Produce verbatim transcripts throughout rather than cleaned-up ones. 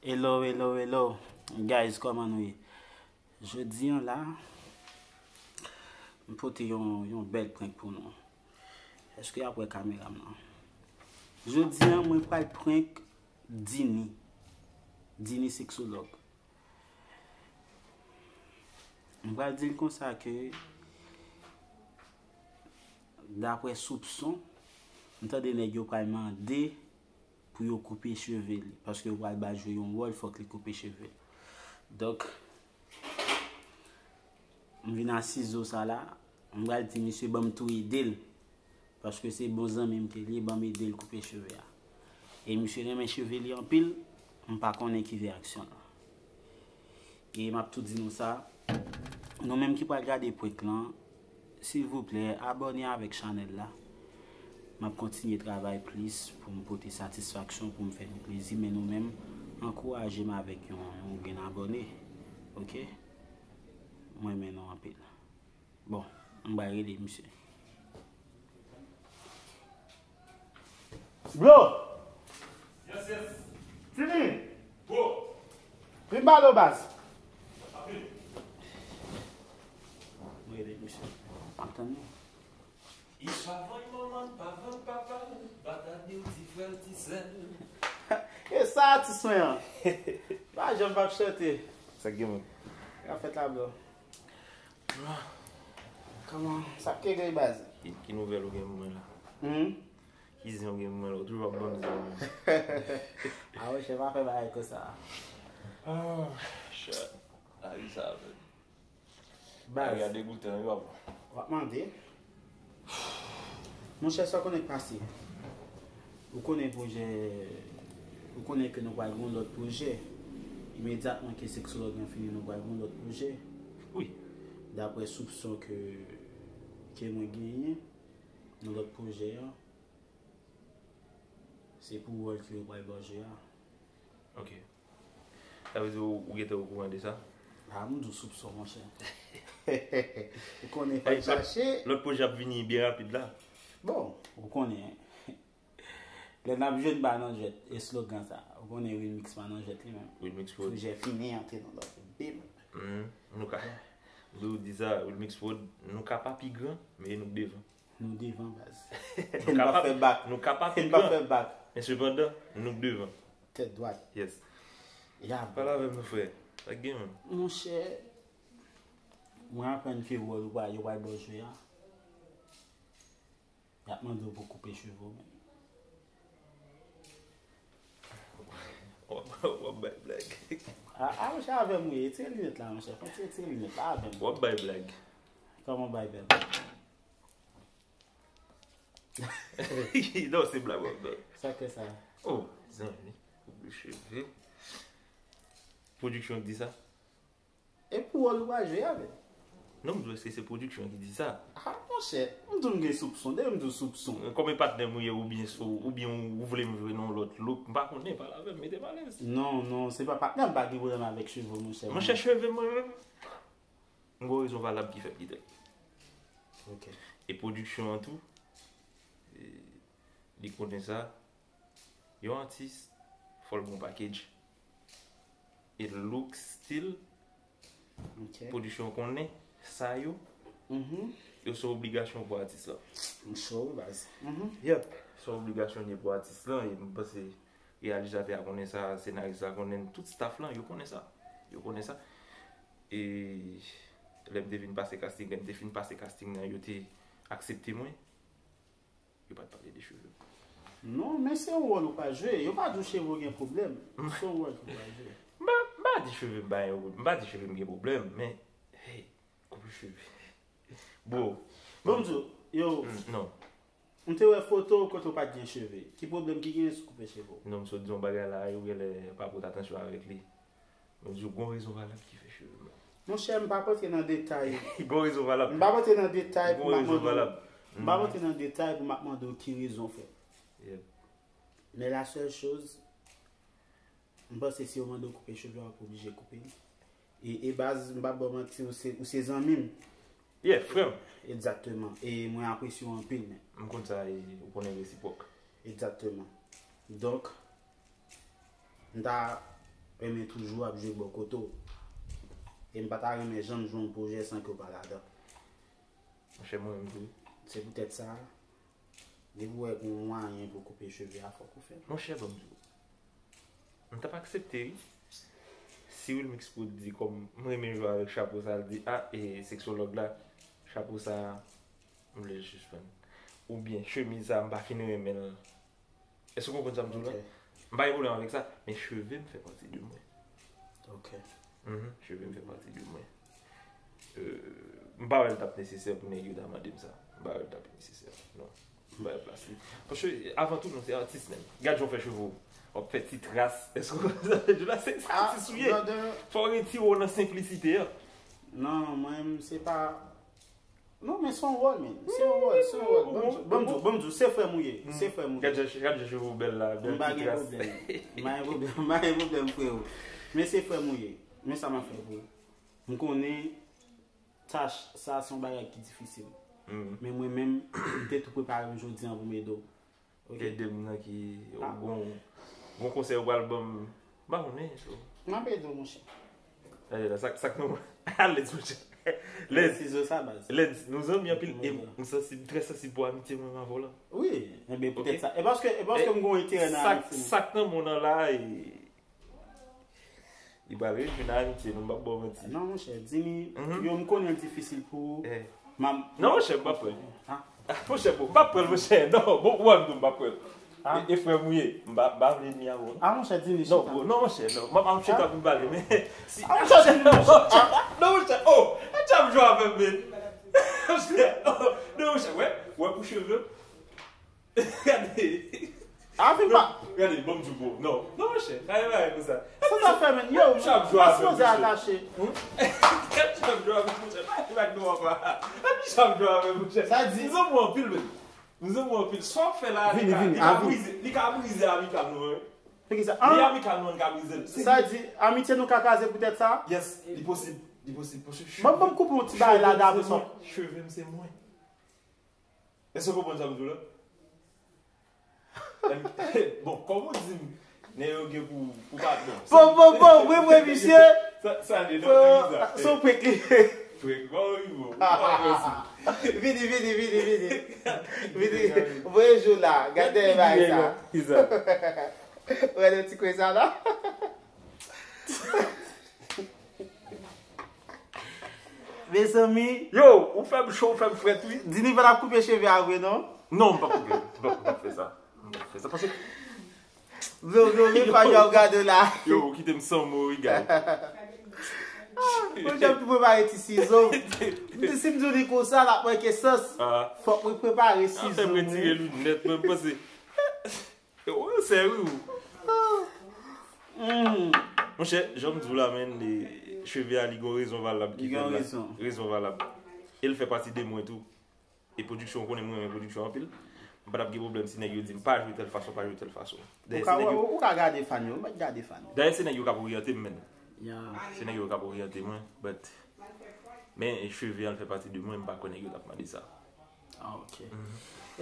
Hello, hello, hello. Guys, kòman nou ye? Jodi an la, m pote yon, yon bèl prank pou nou. Èske y ap wè kamera m nan? Jodi an, mwen pral prank Dini. Dini seksològ. M pral di l konsa ke, daprè soupson, m tande nèg yo pral mande pou yo koupe cheve li, paske yo pral ba l jwe yon wòl, fòk li koupe cheve l. Donk, m vin a sizo sa la, m pral di misye ban m tou ede l, paske se bon zanmi m ke li ye, ban m ede l koupe cheve a. E misye renmen cheve li anpil, m pa konnen ki reyaksyon l. E m ap tou di nou sa, nou menm ki pral gade prank lan, silvouplè, abòne avèk chanèl la. M ap kontinye travay plis pou m pote satisfaksyon, pou m fè nou plezi, men nou menm, ankouraje m avèk yon, yon grenn abòne. Oke? Mwen renmen nou anpil. Bon, m pral rele misye. Bro! Yes, yes. Tini! Bro! Vin pale w, baz. Apil. M rele misye. M ap tann li. Li pa vann manman l, pa vann papa l, pa ta di w ti frè l, ti sè l. E sa atis mwen an. Pa janm p ap chante. Sa k gen menm? K ap fèt la, bro? Kòman? Sa k gen, baz? Ki, ki nouvèl ou gen pou mwen la? Hmm? Ki zen ou gen pou mwen la? Ou toujou ap ban m zen. Ah, monchè, pa fè bagay konsa. Ah, shit. Lavi sa, menm. Baz. Lavi a degoutan, wi, papa. W ap mande. Monchè, sa w konnen k pase? Ou konnen pwojè, ou konnen ke nou pral gen yon lòt pwojè. Imedyatman ke seksològ lan fini, nou pral gen yon lòt pwojè. Wi. Daprè soupson ke, ke mwen genyen nan lòt pwojè an, se pou wòl ke yo pral ba w jwe a. Ok. Sa vle di ou, ou gentan okouran de sa? A, m di w soupson, monchè. Ou konnen fò n chache. Lòt pwojè ap vini byen rapid la. Bon, ou konnen. Lè n ap jwenn pa nan jwèt, eslogan sa. Ou konnen remix pa nan jwèt li menm. Remix pou pwojè fini, antre nan lòt. Bim. Mhm. Nou ka, lè w di sa, Wilmix Prod, nou ka pa pi gran, men nou k devan. Nou devan, baz. Nou ka pa fè bak. Nou ka pa pi gran. Nou pa fè bak. Men sepandan, nou k devan. Tèt dwat. Yes. Ya, bro. Pale avè m, mon frè. Sa k gen, menm? Monchè, mwen aprann ke wòl ou pa, yo pral ba w jwe a. Y ap mande w pou koupe cheve w menm. W ap, w ap bay blag. A, a, monchè, avè m wi. Retire linèt la, monchè. Fò w retire linèt la avè m. W ap bay blag. Kòman bay blag? Non, se blag w ap bay. Sa k fè sa? Oh, zanmi. Koupe cheve. Pwodiksyon di sa? E pou wòl ou pral jwe avè l? Non, m di w èske se pwodiksyon ki di sa? Ah, monchè, m di w m gen soupson. Depi m di w soupson. Kòm e patnè m ou ye, oubyen sou, oubyen ou, ou vle m jwe nan yon lòt look, m pa konnen, pale avè m, mete m alèz. Non, non, se pa patnè, m pa gen pwoblèm avèk cheve w, monchè. Monchè, cheve mwen menm, m gon rezon valab ki fè m kite l. Ok. E pwodiksyon an tou, e, li konnen sa. Yon atis, fò l gon package. E look, stil, ok, pwodiksyon konnen sa yo, mhm, yo se obligasyon pou atis lan. M cho wi, baz. Mhm. Yep, se obligasyon li ye pou atis lan. E m panse reyalizatè a konnen sa, senaris la konnen, tout staff lan, yo konnen sa. Yo konnen sa. E lè m te vin pase casting, lè m te fin pase casting nan, yo te aksepte mwen. Yo pa t pale de cheve m. Non, men se yon wòl ou pral jwe. Yo pa di w cheve w gen pwoblèm. Se yon wòl ou pral jwe. M pa, m pa di cheve m pa gen, m pa di cheve m gen pwoblèm, men, hey, koupe cheve. Bro. Bon, m di w, yo, mm, non. M te wè foto w kote w pa t gen cheve. Ki pwoblèm ki genyen si w koupe cheve w? Non, m sot di yon bagay la, yo genlè pa pote atansyon avèk li. Mwen di w, gon rezon valab ki fè cheve m la. Monchè, m p ap rantre nan detay. Gon rezon valab. M p ap rantre nan detay pou m ap mande w. M p ap rantre nan detay pou m ap mande w ki rezon fè. Yep. Men la sèl choz, m panse si yo mande w koupe cheve a, w ap oblije koupe l. E, e baz, m p ap ba w manti, ou se, ou se zanmi m. Yeah, frè m. Egzakteman. E mwen apresye w anpil, men. M konn sa, e ou konnen resipwòk. Egzakteman. Donk, m ta, renmen toujou ap jwe bò kote w. E m pa ta renmen janm jwe yon pwojè san ke w pa ladan. Monchè, mwen menm tou. Se poutèt sa, depi w wè gen yon mwayen pou w koupe cheve a, fòk ou fè l. Monchè, ban m di w. M t ap aksepte, wi. Si Wilmix Prod di kòm m renmen jwe avèk chapo sa, l di, a, e seksològ la, chapo sa, m vle l sispann. Oubyen, chemiz sa, m pa fin renmen l. Èske w konprann sa m di w la? M pa gen pwoblèm avèk sa, men cheve m fè pati de mwen. Ok. Mhm, cheve m fè pati de mwen. Euh, m pa wè l t ap nesesè pou nèg yo ta mande m sa. M pa wè l t ap nesesè. Non. M pa wè plas li. Paske, avan tou, nou se atis menm. Gad jan w fè cheve w. W ap fè ti tras. Èske w konprann sa m di w la? Se se atis ou ye. Fò w retire w nan senplisite an. Non, mwen, se pa. Non, men se yon wòl, men. Se yon wòl, se yon wòl. Ban m di w, ban m di w, ban m di w, se frè m ou ye. Se frè m ou ye. Gad jan, gad jan cheve w bèl la, bèl ti tras. M pa gen pwoblèm. M pa gen pwoblèm, m pa gen pwoblèm, freo. Men se frè m ou ye. Men sa m ap fè pou ou. M konnen tach sa se yon bagay ki difisil. Men mwen menm, m te tou prepare m jodi an pou m ede w. Ok. Ede m nan ki gon, gon konsèy ou pral ban m. M pa konnen, so. M ap ede w, monchè. Gade la, sa k, sa k nou. Alèz, monchè. Lèz. Sizo sa, baz. Lèz, nou zanmi anpil, e m sansib, trè sansib pou amitye mwen avè w lan. Wi, enben poutèt sa. E paske, e paske m gon enterè nan amitye nou. Sa k nan mond lan la, e li pral rejwi nan amitye nou, m p ap ba w manti. Non, monchè, Dini, yo, m konnen l difisil pou ou. Non, monchè, m p ap pran l. Monchè, bon, m p ap pran l, monchè. Non, bon, ou wè m tou, m p ap pran l. E, e frè m ou ye, m pa, m pa vle enmi avè w, non. Ah, monchè, Dini, chita. Non, non, monchè, non. M ap, m ap chita pou m pale, men si. Ah, monchè, Dini, non. Non, monchè, oh, e djab jwe avè m, men. Monchè, oh, non, monchè, wè, wè pou cheve. Gade. Avi pa. Gade, bon, m di w, non. Non, monchè, pa gen bagay konsa. Sa sa fè, men. Yo, m ap sipoze atache. M ap jwe avè w, monchè. Pa gen bagay nou anba. M ap jwe avè w, monchè. Sa di. M zanmi w anpil, men. M zanmi w anpil. Sa w ap fè la, li ka, li ka brize, li ka brize amikal nou, wi. Li amikal nou, li ka brize l. Sa di, amitye nou ka kraze poutèt sa? Yes, li posib. Li posib. Paske cheve. Bon, bon, koupe yon ti bagay la, dabò. Cheve m se mwen. Èske w konprann sa m di w la? Bon, kòm ou di m, nèg yo gen pou, pou pa, bon. Bon, bon, bon, vre, vre, misye. Sa, sa, de, non, sa. Se yon prank li. Prank, bon, wi, bon. Vini, vini, vini, vini. Vini, voye jou la. Gade bagay sa. Kisa? Wè, ti kwe sa la. Mezanmi. Yo, ou fè m cho, ou fè m frèt, wi. Dini pa t ap koupe cheve a vre, non? Non, m p ap koupe. M p ap, m p ap fè sa. M p ap fè sa, paske. Vle, vle, vle, pa yo ap gade w la. Yo, ou kite m san mo, wi, gade. Mwen, jan m tou prepare ti sizo. M di, si m di w li konsa, l ap manke sans. Fòk mwen prepare sizo. Fè m retire linèt, mwen, m panse. Ou sè wi ou. Monchè, jan m di w la, men, cheve a, li gon rezon valab ki fè l la. Rezon valab. E l fè pati de mwen tou. E pwodiksyon, ou konnen mwen renmen pwodiksyon anpil. M pa t ap gen pwoblèm si nèg yo di m pa jwe tèl fason, pa jwe tèl fason. Ou ka gade fan yo, ou mèt gade fan yo. Dayè, se nèg yo k ap oryante m, men. Se nèg yo k ap oryante mwen, but, men cheve a, l fè pati de mwen, m pa kwè nèg yo t ap mande sa. Ah, ok.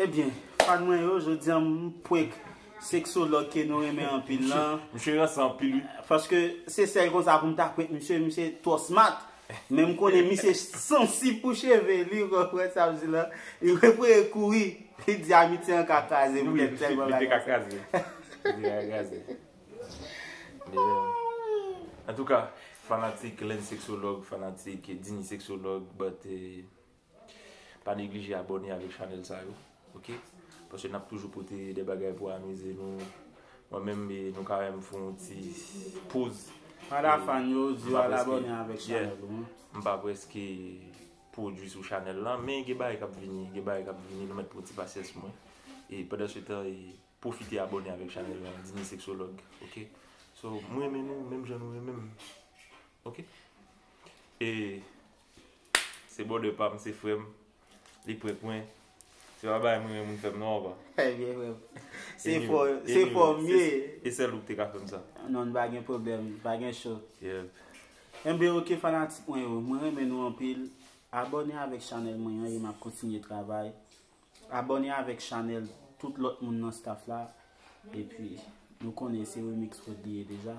Ebyen, fan mwen yo, jodi a m prank seksològ ke nou renmen anpil lan. Misye ranse anpil, wi. Paske se sèl konsa pou m ta prank misye, misye twò smart. Men m konnen misye sansib pou cheve li, ou konprann sa m di la. Li prefere kouri. Li di amitye an ka kraze poutèt tèlman bagay. Li te ka kraze. Li te ka kraze. Antouka, fanatik Lens Seksològ, fanatik Dini Seksològ, but, eh, pa neglije abòne avèk chanèl sa yo, ok? Paske n ap toujou pote de bagay pou amize nou. Mwen menm, eh, nou ka wè m fè yon ti poz. Al a fan yo, di yo al abòne avèk chanèl ou. M pa prèske pwodui sou chanèl lan, men gen bagay k ap vini, gen bagay k ap vini, nou mèt pran ti pasyans mwen. E pandan se tan, e pwofite abòne avèk chanèl lan, Dini Seksològ, ok? So, m renmen nou, menm jan nou renmen m. Ok? E se brother pa m, se frè m. Li prank mwen. Se pa bagay mwen renmen moun fè m non, apa. Ebyen, frè m. Se fò, se fò m ye. E sèl ou k te ka fè m sa. Non, pa gen pwoblèm, pa gen cho. Ebyen, ok, fanatik mwen yo, mwen renmen nou anpil. Abòne avèk chanèl mwen an e m ap kontinye travay. Abòne avèk chanèl tout lòt moun nan staff la. Epi, nou konnen se Remix Prod li ye deja.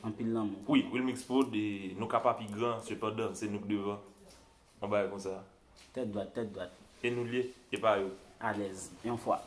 Anpil lanmou. Wi, Wilmix Prod, e nou ka pa pi gran, sepandan, se nou k devan. Yon bagay konsa. Tèt dwat, tèt dwat. E nou l ye, e pa yo. Alèz, yon fwa.